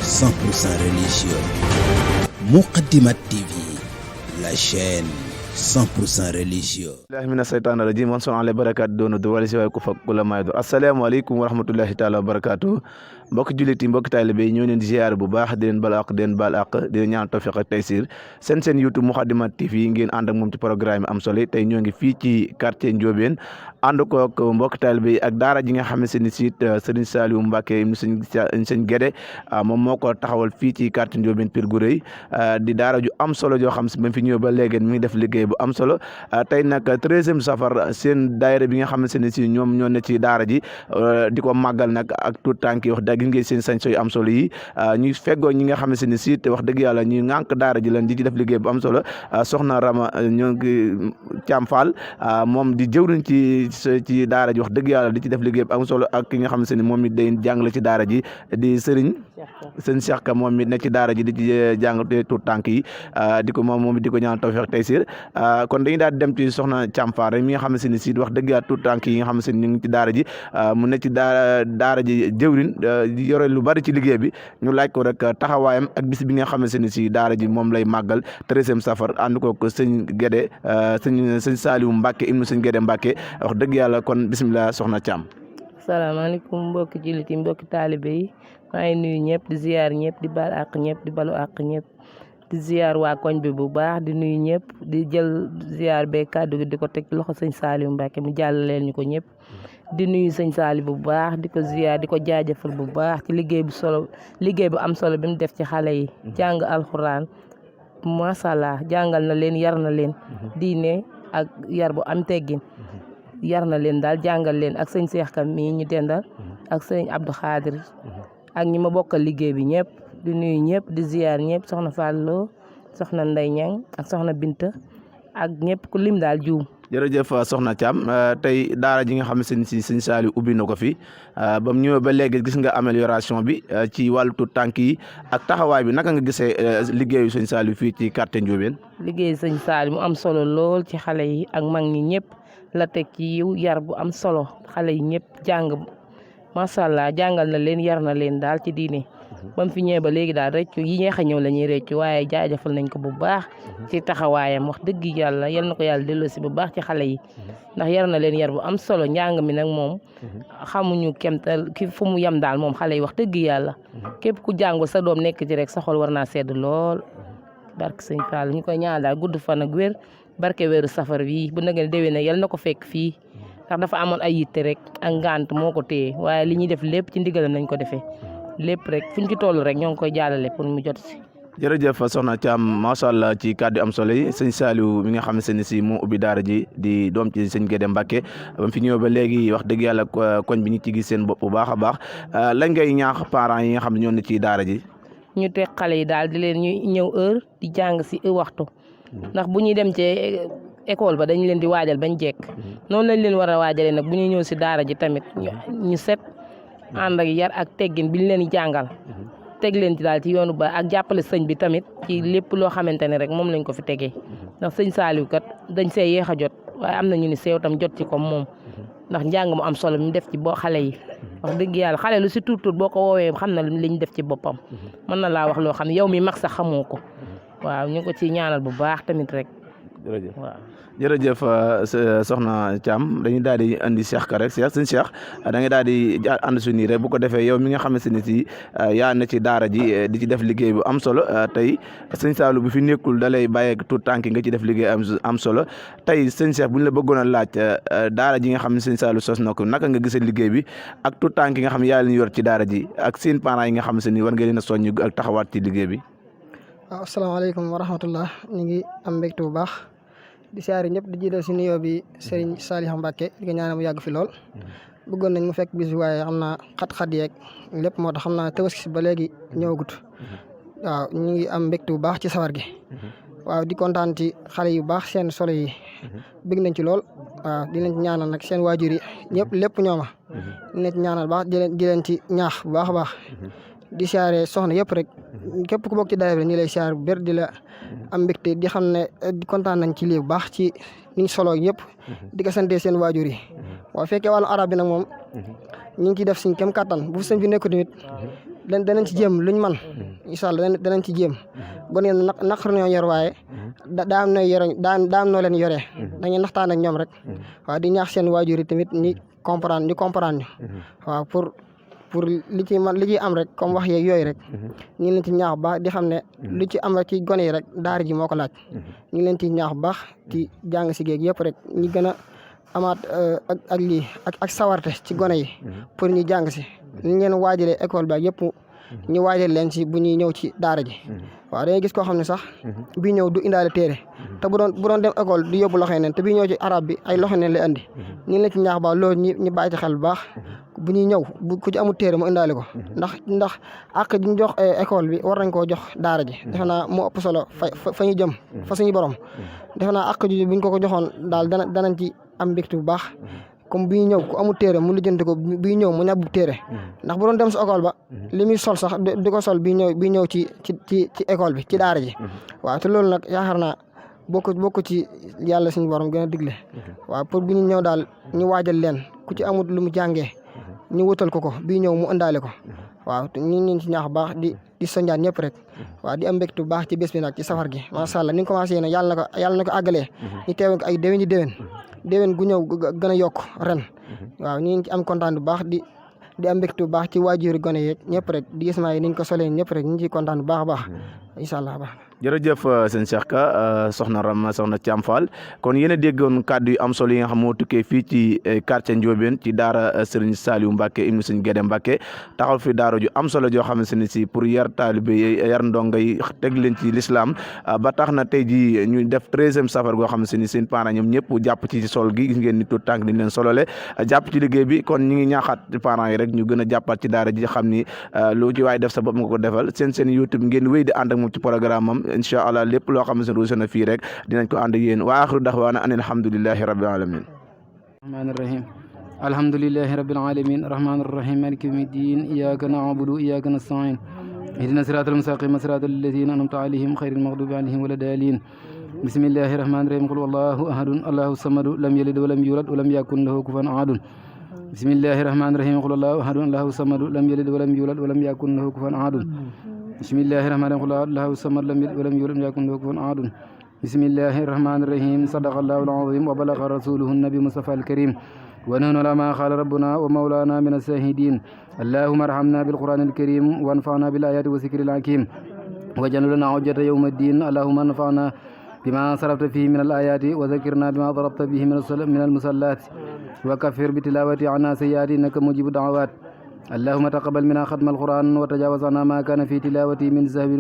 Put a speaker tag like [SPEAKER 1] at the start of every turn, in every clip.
[SPEAKER 1] 100% religieux. Moukhaddamatoul TV, la chaîne 100% religieux.
[SPEAKER 2] billahi mina seytaani rajim wan son ale barakaatu doonu du wala si waay ku fak ku la may do asalaamaaleykum wa rahmatullahi taala wa barakaatu mbokk jullit yi mbokk taalibe yi ñoo leen di ziar bu baax di leen bal ak di leen baal ak di leen ñaan tawfiq ak taysir seen YouTube Moukhaddamatoul TV yi ngeen ànd ak moom ci programme am solo tey ñoo ngi fii ci quartier Ndiobène ànd ko ak mbokk taalibe yi ak daara ji nga xam ne seen site Serigne Saliou Mbacké sëñ Guédé moom moo ko taxawal fii ci quartier Ndiobène Pire Gouray di daara ju am solo joo xam si ba fi ñëw ba léegi mi ngi def liggéey bu am solo tey nag 13e safar seen daayira bi nga xamante ne si ñoom ñoo ne ci daara ji di ko màggal nag ak tout tànk yi wax dëgg ngeen seen sañ-sañ yu am solo yi ñuy feggoo ñi nga xamante ne si te wax dëgg yàlla ñuy ŋànk daara ji lan di ci def liggéey bu am solo soxna Rama ñoo ngi Thiam Fall moom di jëwriñ ci daara ji wax dëgg yàlla di ci def liggéey bu am solo ak ki nga xamante ne moom it day jàngale ci daara ji di sëñ Cheikh Ka moom it ne ci daara ji di ci jàngale tout tànk yi di ko moom it di ko ñaan tawfiq taysir kon dañuy daal di dem ci soxna Thiam Fall rek mi nga xamante ne si wax dëgg yàlla tout tànk yi nga xamante ne ñu ngi ci daara ji mu ne ci daara ji jëwriñ di yore lu bari ci liggéey bi ñu laaj ko rek taxawaayam ak bis bi nga xamante ne si daara ji moom lay màggal 13e safar ànd ko sëñ Guédé sëñ Saliou Mbacké ibnu sëñ Guédé Mbacké wax dëgg yàlla kon bisimilah soxna Thiam.
[SPEAKER 3] salaamaaleykum mbokki jullit yi mbokki taalibe yi maa ngi nuyu ñëpp di ziar ñëpp di baal àq ñëpp di balu àq ñëpp di ziar waa koñ bi bu baax di nuyu ñëpp di jël ziar bee kàddu gi di ko teg loxo sëñ Saliou Mbacké mu jàllaleel ñu ko ñëpp di nuyu sëñ Saliou bu baax di ko ziar di ko jaajëfal bu baax ci liggéey bu am solo bi mu def ci xale yi jàng alxuraan macha allah jàngal na leen yar na leen diine ak yar bu am teggin yar na leen daal jàngal leen ak sëñ Cheikh Ka mii ñu dendal ak sëñ Abdou Khadir ak ñi ma bokkal liggéey bi ñëpp di nuyu ñëpp di ziar ñëpp soxna Fallo soxna Ndey Ñang ak soxna Binta ak ñëpp ku lim daal juum.
[SPEAKER 2] jërëjëf soxna Thiam tey daara ji nga xam ne si sëñ Saliou ubbi na ko fi ba mu ñëwee ba léegi gis nga amélioration bi ci wàllu tuut tànk yi ak taxawaay bi naka nga gisee liggéeyu sëñ Saliou fii ci quartier Ndiobène.
[SPEAKER 3] liggéeyu sëñ Saliou mu am solo lool ci xale yi ak mag ñi ñëpp la teg ci yiw yar bu am solo xale yi ñëpp jàng macha allah jàngal na leen yar na leen daal ci diine. ba mu fi ñëwee ba léegi daal rëccu yi ñeex a ñëw la ñuy rëccu waaye jaajëfal nañ ko bu baax ci taxawaayam wax dëgg yàlla yal na ko yàlla delloosi bu baax ci xale yi ndax yar na leen yar bu am solo njàng mi nag moom xamuñu kemtal ki fu mu yem daal moom xale yi wax dëgg yàlla képp ku jàngul sa doom nekk ci rek sa xol war naa sedd lool barke sëñ Fall ñu koy ñaan daal gudd fan ak wér barke weeru safar bii bu nageen déwee ne yal na ko fekk fii ndax dafa amoon ay yitte rek ak ngant moo ko téye waaye li ñuy def lépp ci ndigalam nañ ko defee lépp rek fu ñu ci toll rek ñoo ngi koy jàllale pour mu jot si.
[SPEAKER 2] jërëjëf soxna Thiam macha allah ci kàddu am solo yi sëñ Saliou mi nga xam ne si moo ubbi daara ji di doom ci sëñ Guédé Mbacké ba mu fi ñëw ba léegi wax dëgg yàlla koñ bi ñu ci gis seen bopp bu baax a baax lañ ngay ñaax parents yi nga xam ne ñoo ne ci daara ji.
[SPEAKER 3] ñu teg xale yi daal di leen ñu ñëw heure di jàng si waxtu ndax bu ñuy dem ci école ba dañ leen di waajal bañ jekk noonu lañ leen war a waajalee nag bu ñuy ñëw si daara ji tamit ñu set. ànd ak yar ak teggin bi ñu leen di jàngal teg leen ci daal ci yoonu ba ak jàppale sëñ bi tamit ci lépp loo xamante ne rek moom lañ ko fi tegee ndax sëñ Saliou kat dañ see yéex a jot waaye am na ñu ni seew tam jot ci comme moom ndax njàng mu am solo mi def ci boo xale yi wax dëgg yàlla xale lu si tuut tuut boo ko woowee xam na li ñu def ci boppam mën na laa wax loo xam ne yow mi mag sax xamoo ko waaw ñu ko ci ñaanal bu baax tamit rek.
[SPEAKER 2] jërëjëf waaw jërëjëf soxna Thiam dañuy daal di andi Cheikh Ka rek sëñ Cheikh da ngay daal di ànd su nii rek bu ko defee yow mi nga xamante ne si yaa na ci daara ji di ci def liggéey bu am solo tey sëñ Saliou bu fi nekkul da lay bàyyi tout tànk nga ci def liggéey am solo tey sëñ Cheikh bu ñu la bëggoon a laaj daara ji nga xam ne sëñ Saliou sos na ko naka nga gisee liggéey bi ak tout tànk yi nga xam ne yaa leen yor ci daara ji ak seen parents yi nga xam ne war nga leen a soññ ak taxawaat ci liggéey bi.
[SPEAKER 4] waaw asalaamaaleykum wa rahmatullah ñu ngi am mbégte bu baax. di siyaare ñëpp di jiital si nuyoo bi Serigne Saliou Mbacké di ko ñaanal mu yàgg fi lool bëggoon nañ mu fekk bis bi waaye xam naa xat-xat yeeg lépp moo tax xam naa Tabaski si ba léegi ñëwagut waaw ñu ngi am mbégte bu baax ci sawar gi waaw di kontaan ci xale yu baax seen solo yi bëgg nañ ci lool waaw di leen ci ñaanal nag seen waajur yi ñëpp lépp ñooma di leen ci ñaanal baax di leen ci ñaax bu baax a baax di siyaare soxna yëpp rek képp ku bokk ci daayira bi ñu lay siyaare bu bër di la am mbégte di xam ne kontaan nañ ci lii bu baax ci niñ solo yëpp di ko sante seen waajur yi waaw fekkee wàllu arab bi nag moom ñu ngi ciy def suñ kem kattan bu sëñ bi nekku tamit danañ ci jéem luñ man incha allah danañ ci jéem gone yi naqar ñoo yor waaye daa am noo leen yoree dañuy naxtaan ak ñoom rek waaw di ñaax seen waajur yi tamit ñu comprendre ñu waaw pour li ci am rek comme wax yeeg yooyu rek ñu ngi leen ci ñaax bu baax di xam ne lu ci am rek ci gone yi rek daara ji moo ko laaj ñu ngi leen ci ñaax bu baax ci jàng si géeg yëpp rek ñu gën a amaat ak lii ak sawarte ci gone yi pour ñu jàng si ñu leen waajalee école bi ak yëpp ñu waajal leen ci bu ñuy ñëw ci daara ji waaw dañuy gis koo xam ne sax bii ñëw du indaale téere te bu doon dem école du yóbbu loxo neen te bii ñëw ci arab bi ay loxo neen lay andi ñu ngi leen ci ñaax baax loolu ñu bàyyi ci xel bu baax bu ñuy ñëw ku ci amul téere mu indaale ko ndax àq ji ñu jox école bi war nañ koo jox daara ji defe naa moo ëpp solo fa ñu jëm fa suñu borom defe naa àq ji buñ ko joxoon daal danañ ci am mbégte bu baax comme bii ñëw ku amul téere mu lijjanti ko bii ñëw mu ñàbbu téere ndax bu doon dem sa école ba li muy sol sax di ko sol bii ñëw ci école bi ci daara ji waaw te loolu nag yaakaar naa bokk ci yàlla suñu borom gën a digle waaw pour bu ñu ñëw daal ñu waajal leen ku ci amul lu mu jàngee ñu wutal ko bii ñëw mu ëndaale ko waaw te ñu ngi ci ñaax baax di soññaan ñëpp rek waaw di am mbégte bu baax ci bés bi nag ci safar gi macha allah ni nga commencé yéen yàlla na ko àggalee ñu teewe ko ay déwén gu ñëw gën a yokk ren waaw ñu ngi ci am kontaan bu baax di am mbégte bu baax ci waajuri gone yeeg ñëpp rek di gis maa yi niñ ko solee ñëpp rek ñu ngi ciy kontaan bu baax a baax incha allah baax
[SPEAKER 2] jërëjëf sëñ Cheikh Ka soxna Rama soxna Thiam Fall kon yéen a déggoon kàddu yu am solo yi nga xam moo tukkee fii ci quartier Ndiobène ci daara Serigne Saliou Mbacke ibnu Serigne Guédé Mbacke taxaw fi daara ju am solo joo xamante ne si pour yar taalibe yi yar ndongo yi teg leen ci l'islam ba tax na tey ji ñu def 13e safar goo xamante ne seen parents ñoom ñëpp jàpp ci sol gi gis ngeen ni tout tànk ni leen solole jàpp ci liggéey bi kon ñu ngi ñaaxaat parents yi rek ñu gën a jàppaat ci daara ji xam ni lu ci waay def sa bopp nga ko defal seen YouTube ngeen wéy di ànd ak moom ci programme am incha allah lépp loo xam ne ruuse na fii rek dinañ ko ànd ak yéen wa axiru daxwaana an alhamdulillahi rabbil alamin
[SPEAKER 5] rahmaani rahim alhamdulillahi rabbil alamin rahmaani rahim maliki yawmi ddin iyyaka na'budu wa iyyaka nasta'in ihdina siratal mustaqima siratal ladina an'amta alayhim ghayril maghdubi alayhim wala dalin bismillahi rahmaani rahim qul wallahu ahadun allahu samadu lam yalid wa lam yulad wa lam yakun lahu kufuwan ahadun bismillahi rahmaani rahim qul wallahu ahadun allahu samadu lam yalid wa lam yulad wa lam yakun lahu kufuwan ahadun bismillahi rahmaani rahim qul allahu samad lam yalid wa lam yulad wa lam yakun lahu kufuwan ahad bismillahi rahmaani rahim sadaqallahu al-azim wa balagha rasuluhu an-nabi mustafa al-karim wa nahnu ala ma qala rabbuna wa mawlana min as-sahidin allahumma arhamna bil qur'an al-karim wanfa'na bil ayati wa zikril hakim waj'al lana hujjatan yawm ad-din allahumma anfa'na bima sarafta fihi min al-ayati wa dhakkirna bima darabta bihi min al-musallat wa kaffir bi tilawati 'anna sayyi'ati innaka mujibu da'awat اللهم تقبل منا ختم القرآن وتجاوز عنا ما كان في تلاوته من سهو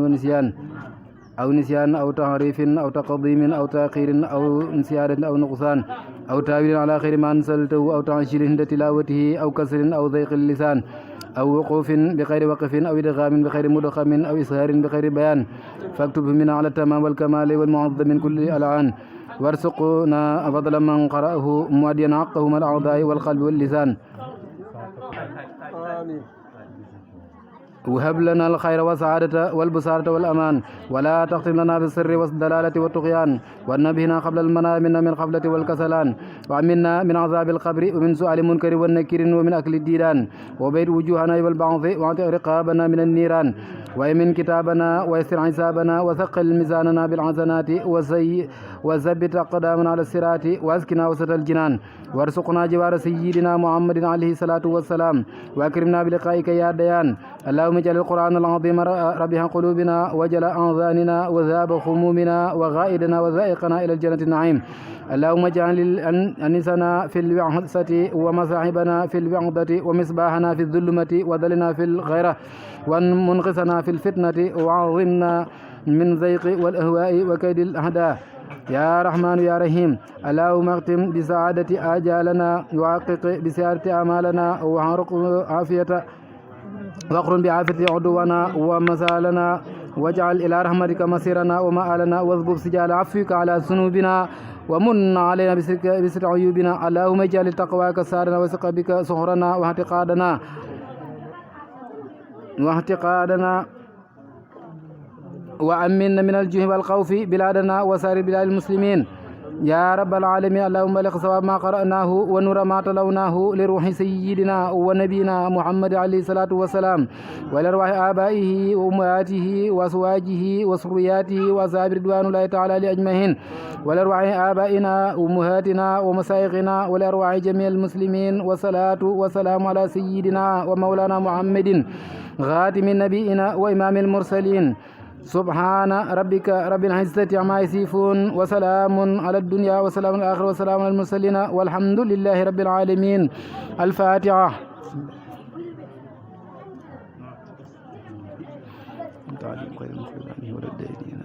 [SPEAKER 5] ونسيان أو تحريف أو تقديم أو تأخير أو انسيان أو نقصان أو تاويل على خير ما أنزلته أو تعجيل عند تلاوته أو كسر أو ضيق اللسان أو وقوف بغير وقف أو إدغام بغير مدغم أو إسهار بغير بيان فاكتبه منا على التمام والكمال والمعظم من كل الألعان وارزقنا فضل من قرأه مؤديا حقه من الأعضاء والقلب واللسان وهب لنا الخير والسعادة والبصارة والأمان ولا تختم لنا بالسر والدلالة والطغيان ونبهنا قبل المنام من الغفلة والكسلان وأمنا من عذاب القبر ومن سؤال منكر والنكير ومن أكل الديدان وبيد وجوهنا والبعض واعتق رقابنا من النيران ويمن كتابنا ويسر حسابنا وثقل ميزاننا بالحسنات وثبت أقدامنا على الصراط وأسكنا وسط الجنان وارزقنا جوار سيدنا محمد عليه الصلاة والسلام وأكرمنا بلقائك يا ديان اللهم اجعل القرآن العظيم ربيع قلوبنا وجلاء أحزاننا وذهاب خمومنا وغائدنا وذائقنا إلى الجنة النعيم اللهم اجعل أنسنا في الوعظة ومصاحبنا في الوعظة ومصباحنا في الظلمة وذلنا في الغيرة ومنقذنا في الفتنة وعظمنا من زيق والأهواء وكيد الأعداء يا رحمن يا رحيم اللهم اختم بسعادة آجالنا وحقق بسعادة أعمالنا وحرق عافية واقرن بعافية عدونا ومسالنا واجعل إلى رحمتك مسيرنا ومآلنا واذبب سجال عفوك على ذنوبنا ومن علينا بستر عيوبنا اللهم اجعل تقواك سارنا وثق بك سهرنا واعتقادنا وأمنا من الجوع والخوف بلادنا وسائر بلاد المسلمين يا رب العالمين اللهم بلغ ثواب ما قرأناه ونور ما تلوناه لروح سيدنا ونبينا محمد عليه الصلاة والسلام ولأرواح آبائه وأمهاته وأزواجه وذرياته وأصحاب رضوان الله تعالى أجمعين ولأرواح آبائنا وأمهاتنا ومشايخنا ولأرواح جميع المسلمين والصلاة والسلام على سيدنا ومولانا محمد خاتم النبيين وإمام المرسلين سبحان ربك رب العزة عما يصفون وسلام على الدنيا وسلام على الآخرة وسلام على المرسلين والحمد لله رب العالمين. الفاتحة. تعليم خير المخلوقين ولا الدائرين